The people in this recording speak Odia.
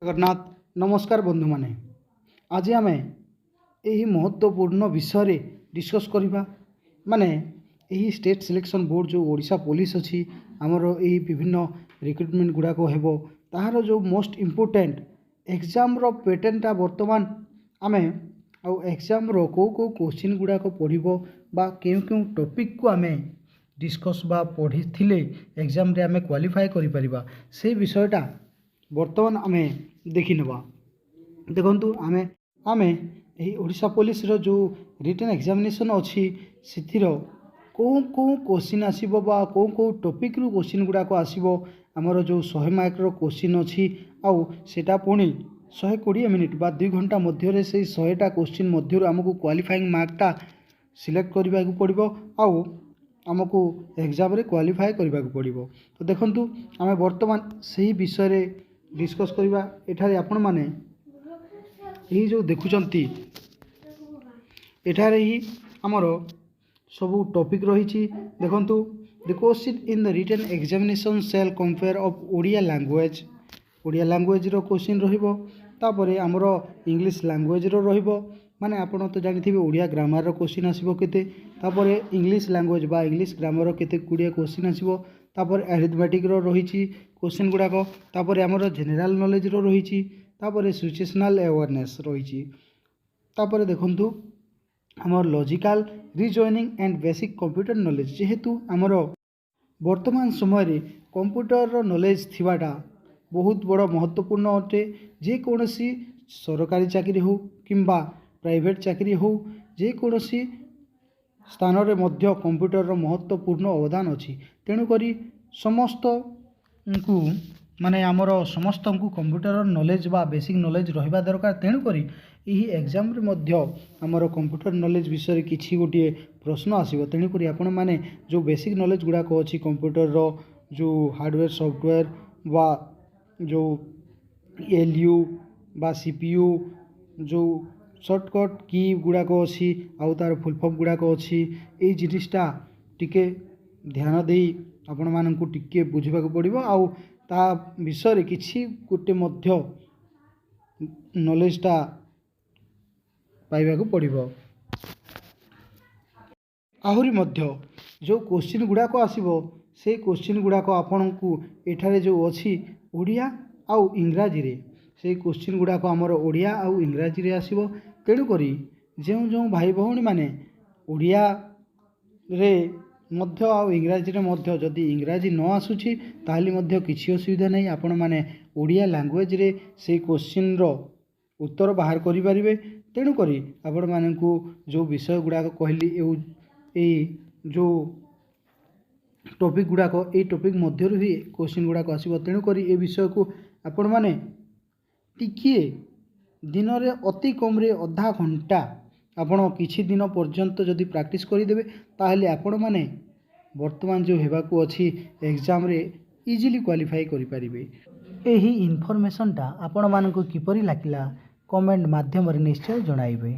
ଜଗନ୍ନାଥ। ନମସ୍କାର ବନ୍ଧୁମାନେ, ଆଜି ଆମେ ଏହି ମହତ୍ତ୍ୱପୂର୍ଣ୍ଣ ବିଷୟରେ ଡିସ୍କସ୍ କରିବା, ମାନେ ଏହି ଷ୍ଟେଟ୍ ସିଲେକ୍ସନ୍ ବୋର୍ଡ଼ ଯେଉଁ ଓଡ଼ିଶା ପୋଲିସ ଅଛି, ଆମର ଏହି ବିଭିନ୍ନ ରିକ୍ରୁଟମେଣ୍ଟ ଗୁଡ଼ାକ ହେବ, ତାହାର ଯେଉଁ ମୋଷ୍ଟ ଇମ୍ପୋର୍ଟାଣ୍ଟ ଏକ୍ଜାମ୍ର ପ୍ୟାଟର୍ନଟା ବର୍ତ୍ତମାନ ଆମେ ଆଉ ଏକ୍ଜାମ୍ର କେଉଁ କେଉଁ କୋଶ୍ଚିନ୍ ଗୁଡ଼ାକ ପଡ଼ିବ ବା କେଉଁ କେଉଁ ଟପିକ୍କୁ ଆମେ ଡିସ୍କସ୍ ବା ପଢ଼ିଥିଲେ ଏକ୍ଜାମ୍ରେ ଆମେ କ୍ୱାଲିଫାଏ କରିପାରିବା, ସେଇ ବିଷୟଟା ବର୍ତ୍ତମାନ ଆମେ ଦେଖିନେବା। ଦେଖନ୍ତୁ, ଆମେ ଏହି ଓଡ଼ିଶା ପୋଲିସର ଯେଉଁ ରିଟେନ୍ ଏକ୍ଜାମିନେସନ୍ ଅଛି, ସେଥିର କେଉଁ କେଉଁ କୋଶ୍ଚିନ୍ ଆସିବ ବା କେଉଁ କେଉଁ ଟପିକ୍ରୁ କୋଶ୍ଚିନ୍ ଗୁଡ଼ାକ ଆସିବ, ଆମର ଯେଉଁ 100 ମାର୍କର କୋଶ୍ଚିନ୍ ଅଛି ଆଉ ସେଇଟା ପୁଣି 120 ମିନିଟ୍ ବା 2 ଘଣ୍ଟା ମଧ୍ୟରେ ସେଇ 100ଟା କୋଶ୍ଚିନ୍ ମଧ୍ୟରୁ ଆମକୁ କ୍ୱାଲିଫାଇଂ ମାର୍କଟା ସିଲେକ୍ଟ କରିବାକୁ ପଡ଼ିବ ଆଉ ଆମକୁ ଏକ୍ଜାମ୍ରେ କ୍ୱାଲିଫାଏ କରିବାକୁ ପଡ଼ିବ। ତ ଦେଖନ୍ତୁ, ଆମେ ବର୍ତ୍ତମାନ ସେହି ବିଷୟରେ ଡିସ୍କସ୍ କରିବା। ଏଠାରେ ଆପଣମାନେ ଏହି ଯେଉଁ ଦେଖୁଛନ୍ତି, ଏଠାରେ ହିଁ ଆମର ସବୁ ଟପିକ୍ ରହିଛି। ଦେଖନ୍ତୁ, the question in the written examination shall comprise of Odia language, Odia ଲାଙ୍ଗୁଏଜ୍ର question ରହିବ। ତାପରେ ଆମର ଇଂଲିଶ ଲାଙ୍ଗୁଏଜ୍ର ରହିବ, ମାନେ ଆପଣ ତ ଜାଣିଥିବେ ଓଡ଼ିଆ ଗ୍ରାମାରର କୋଶ୍ଚିନ୍ ଆସିବ କେତେ। ତାପରେ ଇଂଲିଶ ଲାଙ୍ଗୁଏଜ୍ ବା ଇଂଲିଶ ଗ୍ରାମର କେତେ ଗୁଡ଼ିଏ କୋଶ୍ଚିନ୍ ଆସିବ। ତାପରେ ଆରିଥମେଟିକ୍ର ରହିଛି କୋଶ୍ଚିନ୍ ଗୁଡ଼ାକ। ତାପରେ ଆମର ଜେନେରାଲ୍ ନଲେଜ୍ର ରହିଛି। ତାପରେ ସିଚୁଏସନାଲ୍ ଆୱାରନେସ୍ ରହିଛି। ତାପରେ ଦେଖନ୍ତୁ, ଆମର logical reasoning and basic computer knowledge। ଯେହେତୁ ଆମର ବର୍ତ୍ତମାନ ସମୟରେ କମ୍ପ୍ୟୁଟରର ନଲେଜ୍ ଥିବାଟା ବହୁତ ବଡ଼ ମହତ୍ତ୍ୱପୂର୍ଣ୍ଣ ଅଟେ। ଯେକୌଣସି ସରକାରୀ ଚାକିରି ହେଉ କିମ୍ବା ପ୍ରାଇଭେଟ୍ ଚାକିରି ହେଉ, ଯେକୌଣସି ସ୍ଥାନରେ ମଧ୍ୟ କମ୍ପ୍ୟୁଟରର ମହତ୍ତ୍ୱପୂର୍ଣ୍ଣ ଅବଦାନ ଅଛି। ତେଣୁକରି ସମସ୍ତଙ୍କୁ, ମାନେ ଆମର ସମସ୍ତଙ୍କୁ କମ୍ପ୍ୟୁଟର ନଲେଜ୍ ବା ବେସିକ୍ ନଲେଜ୍ ରହିବା ଦରକାର। ତେଣୁକରି ଏହି ଏକ୍ଜାମ୍ରେ ମଧ୍ୟ ଆମର କମ୍ପ୍ୟୁଟର ନଲେଜ୍ ବିଷୟରେ କିଛି ଗୋଟିଏ ପ୍ରଶ୍ନ ଆସିବ। ତେଣୁକରି ଆପଣମାନେ ଯେଉଁ ବେସିକ୍ ନଲେଜ୍ ଗୁଡ଼ାକ ଅଛି କମ୍ପ୍ୟୁଟରର, ଯେଉଁ ହାର୍ଡ଼ୱେର୍, ସଫ୍ଟୱେର୍ ବା ଯେଉଁ ଏଲ୍ ୟୁ ବା ସି ପି ୟୁ, ଯେଉଁ ସର୍ଟକଟ୍ କି ଗୁଡ଼ାକ ଅଛି ଆଉ ତା'ର ଫୁଲ୍ ଫର୍ମ ଗୁଡ଼ାକ ଅଛି, ଏଇ ଜିନିଷଟା ଟିକେ ଧ୍ୟାନ ଦେଇ ଆପଣମାନଙ୍କୁ ଟିକେ ବୁଝିବାକୁ ପଡ଼ିବ ଆଉ ତା ବିଷୟରେ କିଛି ଗୋଟେ ମଧ୍ୟ ନଲେଜଟା ପାଇବାକୁ ପଡ଼ିବ। ଆହୁରି ମଧ୍ୟ ଯେଉଁ କୋଶ୍ଚିନ୍ ଗୁଡ଼ାକ ଆସିବ, ସେଇ କୋଶ୍ଚିନ୍ ଗୁଡ଼ାକ ଆପଣଙ୍କୁ ଏଠାରେ ଯେଉଁ ଅଛି ଓଡ଼ିଆ ଆଉ ଇଂରାଜୀରେ, ସେଇ କୋଶ୍ଚିନ୍ ଗୁଡ଼ାକ ଆମର ଓଡ଼ିଆ ଆଉ ଇଂରାଜୀରେ ଆସିବ। ତେଣୁକରି ଯେଉଁ ଯେଉଁ ଭାଇ ଭଉଣୀମାନେ ଓଡ଼ିଆରେ ମଧ୍ୟ ଆଉ ଇଂରାଜୀରେ ମଧ୍ୟ, ଯଦି ଇଂରାଜୀ ନ ଆସୁଛି ତାହେଲେ ମଧ୍ୟ କିଛି ଅସୁବିଧା ନାହିଁ, ଆପଣମାନେ ଓଡ଼ିଆ ଲାଙ୍ଗୁଏଜ୍ରେ ସେଇ କୋଶ୍ଚିନ୍ର ଉତ୍ତର ବାହାର କରିପାରିବେ। ତେଣୁକରି ଆପଣମାନଙ୍କୁ ଯେଉଁ ବିଷୟ ଗୁଡ଼ାକ କହିଲି, ଏଇ ଯେଉଁ ଟପିକ୍ ଗୁଡ଼ାକ, ଏଇ ଟପିକ୍ ମଧ୍ୟରୁ ହିଁ କୋଶ୍ଚିନ୍ ଗୁଡ଼ାକ ଆସିବ। ତେଣୁକରି ଏ ବିଷୟକୁ ଆପଣମାନେ ଟିକିଏ ଦିନରେ ଅତି କମ୍ରେ ଅଧା ଘଣ୍ଟା ଆପଣ କିଛି ଦିନ ପର୍ଯ୍ୟନ୍ତ ଯଦି ପ୍ରାକ୍ଟିସ୍ କରିଦେବେ, ତାହେଲେ ଆପଣମାନେ ବର୍ତ୍ତମାନ ଯେଉଁ ହେବାକୁ ଅଛି ଏକ୍ଜାମ୍ରେ ଇଜିଲି କ୍ୱାଲିଫାଏ କରିପାରିବେ। ଏହି ଇନଫର୍ମେସନ୍ଟା ଆପଣମାନଙ୍କୁ କିପରି ଲାଗିଲା, କମେଣ୍ଟ ମାଧ୍ୟମରେ ନିଶ୍ଚୟ ଜଣାଇବେ।